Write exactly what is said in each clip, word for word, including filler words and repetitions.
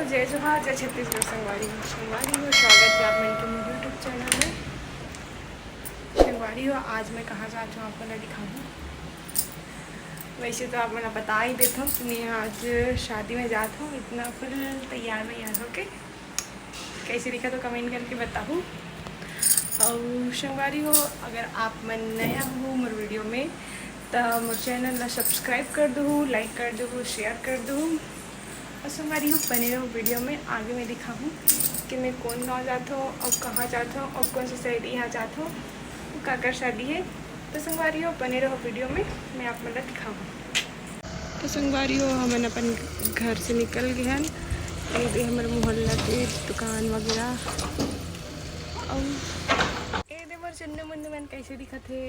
जय जोहार, जय छत्तीसगढ़ संगवारी हो। संगवारी हो, स्वागत है आप मन के मोर YouTube चैनल में। संगवारी हो, आज मैं कहाँ जात हूँ, आप मन ला दिखाहूँ। वैसे तो आप मन ला बता ही देत हूँ कि मैं आज शादी में जात हूँ, इतना फुल तैयार वैयार होके। कैसे दिखत हो, कमेंट करके बताहू। और संगवारी हो, अगर आप मन नया हो मोर वीडियो में, त मोर चैनल ला सब्सक्राइब कर दू, लाइक कर दू, शेयर कर दू। और संगवारी हो, बने रहो वीडियो में, आगे मैं दिखाहूँ कि मैं कौन गाँव जात हूँ और कहाँ जात हूँ और कौन सी सहेली यहाँ जात हूँ, वो काकर शादी है। तो संगवारी हो, बने रहो वीडियो में, मैं आप मन ला दिखाहूँ। तो संगवारी हो, हमन अपन घर से निकल गए हन। ये दे हमर मोहल्ला के दुकान वगैरह। अउ ये दे मोर चुन्नू मुन्नू मन कैसे दिखत हे।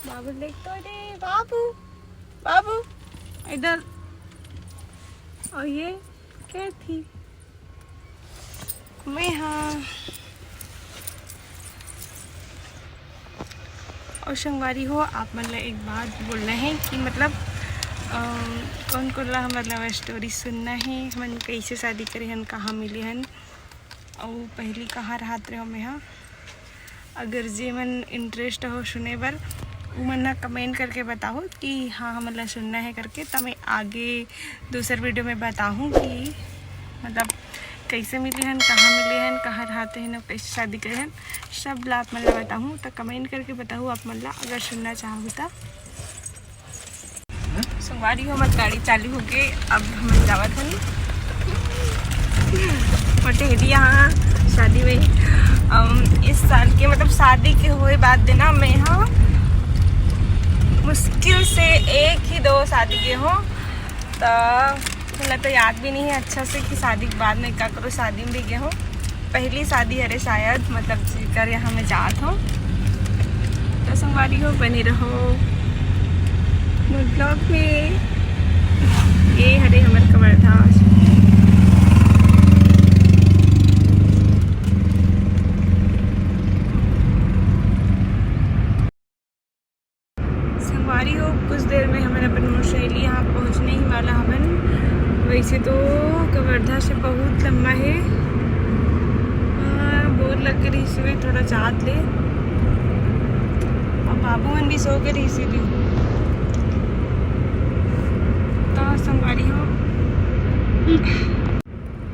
बाबू देख तो रे, बाबू, बाबू, इधर। और ये कैथी, मैं हाँ। और संगवारी हो, आप मन ला एक बात बोलना है कि मतलब, अम, कौन कौन ला हमर लव स्टोरी सुनना है, हमन कैसे शादी करे हन, कहाँ मिले हन, अउ पहली कहाँ रहत रहे मैं हाँ। अगर जे मन इंटरेस्ट हो सुने बर, उमन ला कमेंट करके बताओ कि हाँ, हमन ला सुनना है करके, त मैं आगे दूसर वीडियो में बताहूँ कि मतलब कैसे मिले हन, कहाँ मिले हन, कहाँ रहते हैं, कैसे शादी करे हन, सब ला आप मन ला बताहूँ। तो कमेंट करके बताहू आप मन ला अगर सुनना चाहू तो। संगवारी हो, हमर गाड़ी चालू हो गए, अब हम जावत हन मोर सहेली यहाँ शादी में। अम, इस साल के मतलब शादी के हुए बाद देना मैं हाँ मुश्किल से एक ही दो शादी के हो, तो मतलब तो याद भी नहीं है अच्छा से कि शादी के बाद में का करो, शादी में भी गए हो। पहली शादी हरे शायद, मतलब जेकर यहाँ मैं जात हूँ। तो संगवारी हो, बने रहो मोर ब्लॉग में। ये हरे हमर कवर्धा। संगवारी हो, कुछ देर में हमन अपन मोर सहेली यहाँ पहुँचने ही वाला हमन। वैसे तो कवर्धा से बहुत लंबा है। हाँ, बोर लग के रही सुबह थोड़ा चाहत ले। अब बाबू मन भी सो के रही इसीलिए। तो संगवारी हो,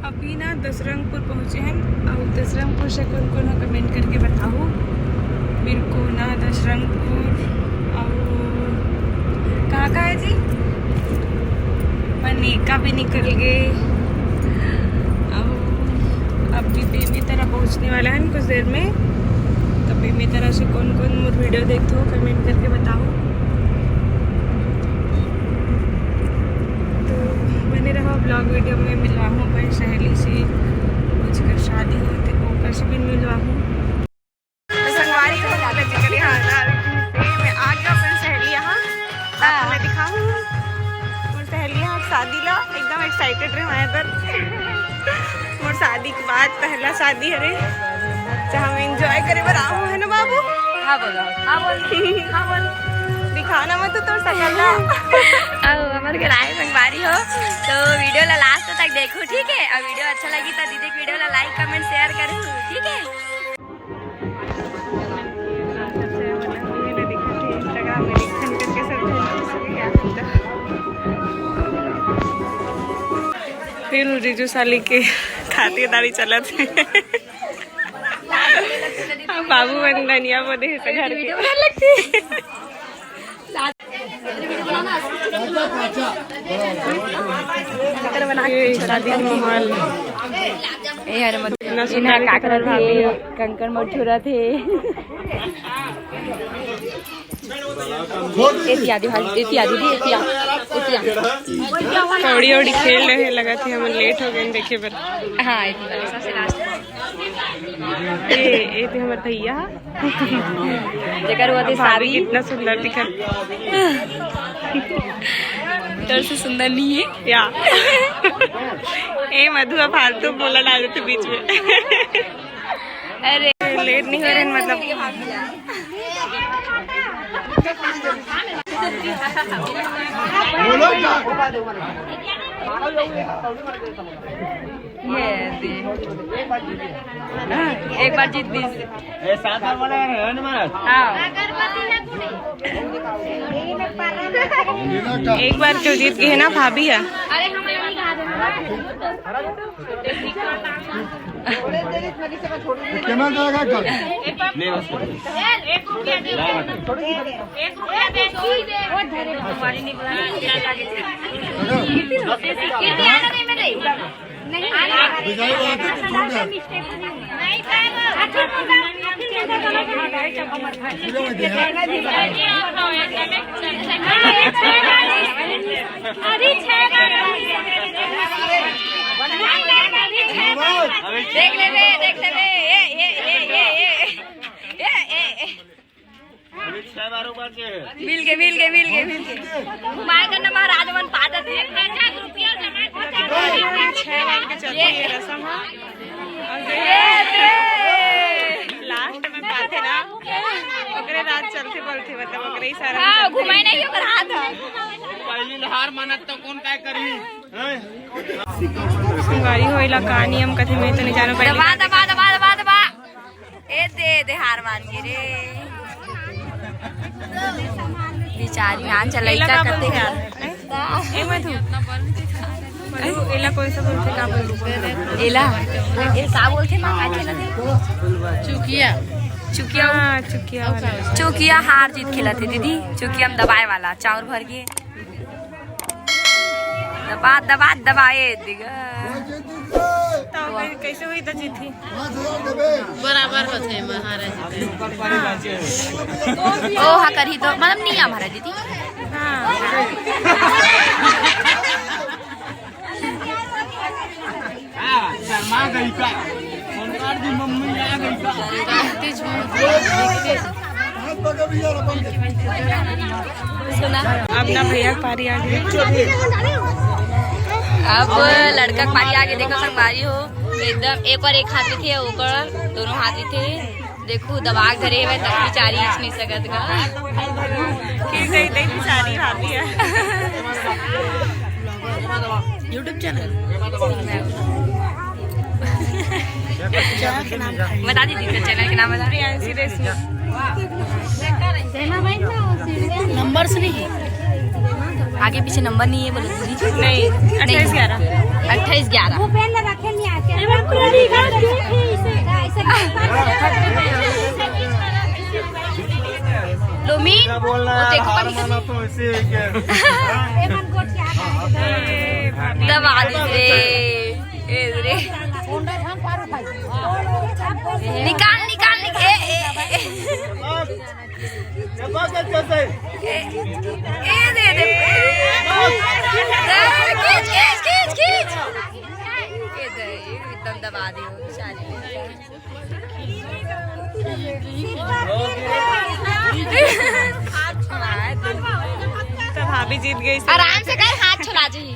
अभी ना दसरंगपुर पहुँचे हन, अउ दसरंगपुर से कौन कौन ह कमेंट करके बताओ मेरे को ना। दसरंगपुर अउ कहाँ कहाँ है जी, मनेका भी निकल गए। अउ अभी बेमेतरा पहुँचने वाला है कुछ देर में, तो बेमेतरा से कौन कौन मोर वीडियो देखते हो कमेंट करके बताओ। तो बने रहो ब्लॉग वीडियो में, मिलवा हूँ अपन सहेली से, कुछ कर शादी होते ओकर से भी मिलवा हूँ। तो संगवारी हो, लगे करी हाँ, ना, मैं आ गया अपन सहेली यहाँ, आपको मैं दिखाऊँ। मोर सहेली यहाँ शादी ला एकदम एक्साइटेड रहे हमारे पर। मोर शादी के बाद पहला शादी हरे, जहाँ मैं एंजॉय करे बर आऊँ, है ना बाबू? हाँ बोलो, हाँ बोल, हाँ बोल। दिखाना मत तोर शकल ला। अब हमर घर आए संगवारी हो, तो वीडियो ला लास्ट तक देखो, ठीक है? और वीडियो अच्छा लगी तो दीदी के वीडियो ला लाइक, कमेंट, शेयर करो, ठीक है? फिर जीजू साली के खातिरदारी चलत है। बाबू मन धनिया बोने हे घर के। ये शादी माहौल। ए, अरे मत, इतना सुंदर इन्हा का करत हे, कंकन मठुरत हे। एतिया दिखा, एतिया दीदी, एतिया, एतिया। कौड़ी औड़ी खेल रहे, लगत हे हमन लेट हो गए देखे बर। हाँ, एतिया, सबसे लास्ट। ए, ए तो हमर भैया। जेकर वो थी भाभी शादी। कितना सुंदर दिखत। तोर से सुंदर नहीं है। या। ए मधुआ, फालतू बोला डाल देते बीच में। अरे। लेट नहीं हो रहे हैं, मतलब। ये दे। एक बार जीत गई। ए, सात बार बोला है ना महाराज। हाँ। एक बार क्यों जीत गई है ना भाभी है। केना जाएगा कल? ले बस। एक रुपया दे। एक रुपया दे। वो धरे। कितने आना नहीं मिले? नहीं। बिगाड़ी बात है, तो छोड़ दे। अरे छह बार। देख लेबे, देख लेबे। ए, ए, ए, ए, ए। ए, ए, ए। अभी छह बार ऊपर से। मिल गए, मिल गए, मिल गए, मिल गए। घुमाए करना महाराज मन पादत है। छह बार के चलती है रसम, हाँ। और ये last में पाथे ना, ओकरे राज चलते बोलते, मतलब ओकरे इशारा में हाँ, चलते। घुमाए नहीं, ओकर हाथ है। पहली हार मानत तो कौन काय करी? हैं? संगवारी हो, एला का नियम कथे, मैं तो नहीं जानव पहली दबा, बार। दबा, दबा, दबा, दबा। ए दे, दे हार मान गे रे। बेचारी नान चला एला इका का कते बोलथे यार? ए मधु। मधु, एला कौन सा बोलथे, का बोलथे? एला, ए का बोलथे माँ, का खेलत हे? चुकिया। चुकिया। हाँ, चुकिया वाला। चुकिया हार जीत खेलत हे दीदी। चुकिया में दबाए वाला, चाउर भर के। दबा, दबा, दबा, ए दिगा। तो कै-, कैसे हुई तो जीती? बराबर होथे महाराज जी। ओ हा करही तो, मतलब, नहीं आ महाराज जी। हाँ। हाँ, शर्मा गई का? सरकार की मम्मी आ गई का? सुना। अब ना भैया के पारी आ गई। अब लड़का के पारी आ गई। देखो संगवारी हो, एकदम एक और एक हाथ थे, ओकर दोनों हाथ थे। देखो, दबा के धरे हवय, तब भी चारी इच नहीं सकत गा। खींच दे, इतनी सारी भाभी है। YouTube channel। बता दीजिए सर, channel के नाम बता। प्रियांशी देशमुख। नंबर से नहीं है। आगे पीछे नंबर नहीं है, बोलो दीदी। नहीं, अट्ठाईस ग्यारह। अट्ठाईस ग्यारह। वो पेन लगा के नहीं आते। लोमी, क्या बोलना वो है? देखो हार कभी माना तो ऐसे ही क्या? दबा दे रे। ए रे। निकाल, निकाल, निकाल। ए, ए, ए, ए। ए, ए दे, दे। खींच, खींच, खींच, खींच। ए दे, एकदम दबा दे वो बेचारी। तो भाभी जीत गई। आराम से कर, हाथ चला जी।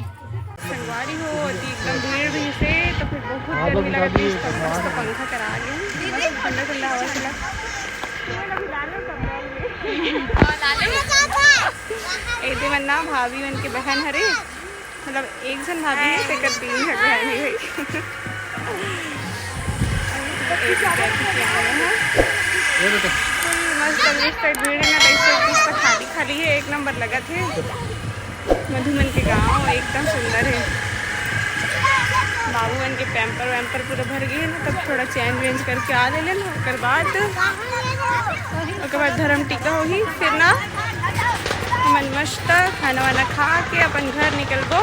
संगवारी हो, अति एकदम भीड़ भी से, तो फिर बहुत गर्मी लगत रहिस, तो मस्त पंखा करा गे। मस्त ठंडा ठंडा हवा चला। ए दे मन ना भाभी मन के बहन हरे, मतलब एक झन भाभी हे, तेकर तीन झन बहन हे। एक झन के आए हे। फुल मस्त अभी इस side भीड़ हे ना, तो इस side तो खाली खाली हे, एक नंबर लगत हे। मधु मन के गांव एकदम सुंदर हे। बाबू मन के pamper वैम्पर पूरा भर गे हे ना, तब थोड़ा change वेंज करके आ ले लेन। ओकर बाद, ओकर बाद धर्म टीका होही, फिर ना हमन मस्त खाना वाना खा के अपन घर निकलबो।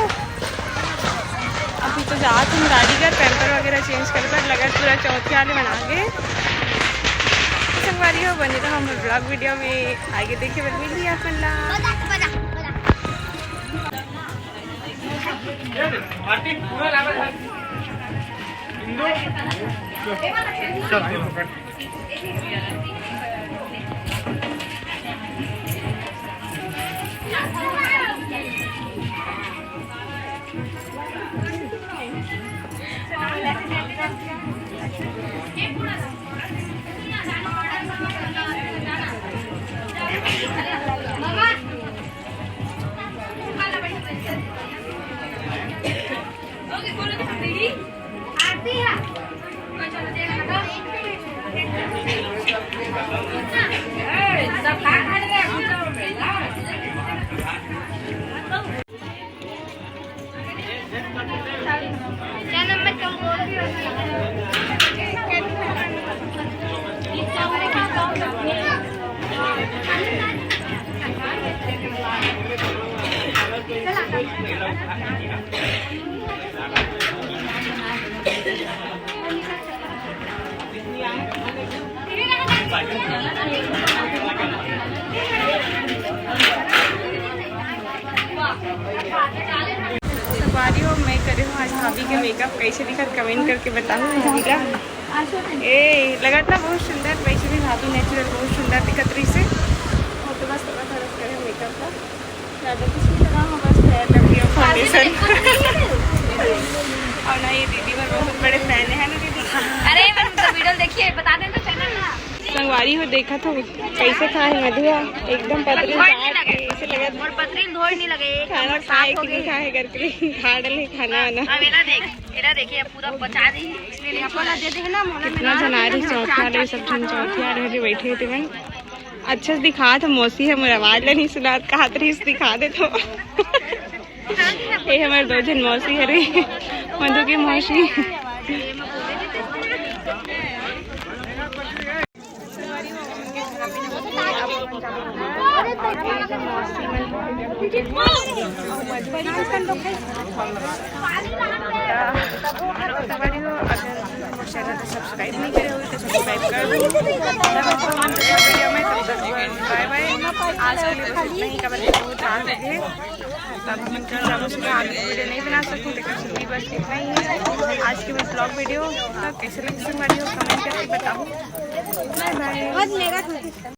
अभी तो जात हन गाड़ी घर, pamper वगैरह change करे बर, लगत पूरा चौथिया ले बना गे। संगवारी हो, बने रहो हमर vlog video में, आगे देखे बर मिलही आप मन ला। क्या नंबर? संगवारी हो, मैं करे हूँ आज भाभी के मेकअप, कैसे दिखत कमेंट करके बताहू भाभी ला। ए लगत ना बहुत सुंदर, वैसे भी भाभी नेचुरल बहुत सुंदर दिखत रही से। और तो बस थोड़ा थोड़ा करे मेकअप का, ज्यादा कुछ नहीं लगा हूँ, बस फेयर लवली और फाउंडेशन। और ना ये दीदी मेरे बहुत बड़े फैन है ना दीदी। अरे मैं तो वीडियो देखिए, बता दें तो चैनल ना। संगवारी हो देखा तो कैसे खा है मधुआ, एकदम पतली धोर नहीं चाट लगे। ऐसे लगा और पतली धोर नहीं लगे, एक खाना नंबर खाए साफ हो कि नहीं गई। खाए करके खा डाले खाना वाना। अब एला देख, एला देखिए, अब पूरा बचा दी। इसलिए नहीं छोड़ा। दे दे ना, मोला कितना जना रही चौथिया रहे, सब जन चौथिया रहे जो बैठे थे मन। अच्छा से दिखात हे मौसी, हमर आवाज ला नहीं सुनात, कहात रही दिखा दे तो। ये हमर दो जन मौसी हरे, मधु के मौसी। संगवारी हो, अगर मोर चैनल को सब्सक्राइब नहीं करे हो तो सब्सक्राइब कर दो। तब मिलते हैं दूसरा वीडियो में, तब तक बाय बाय। आज के लिए बस इतना ही, काबर बहुत रात हो गए। अब मन कर रहा हूँ, उसमें आगे वीडियो नहीं बना सकूँ, लेकिन फिर भी बस इतना ही है आज की व्लॉग वीडियो। तो कैसे लगी संगवारी हो, कमेंट करके बताओ। बाय बाय।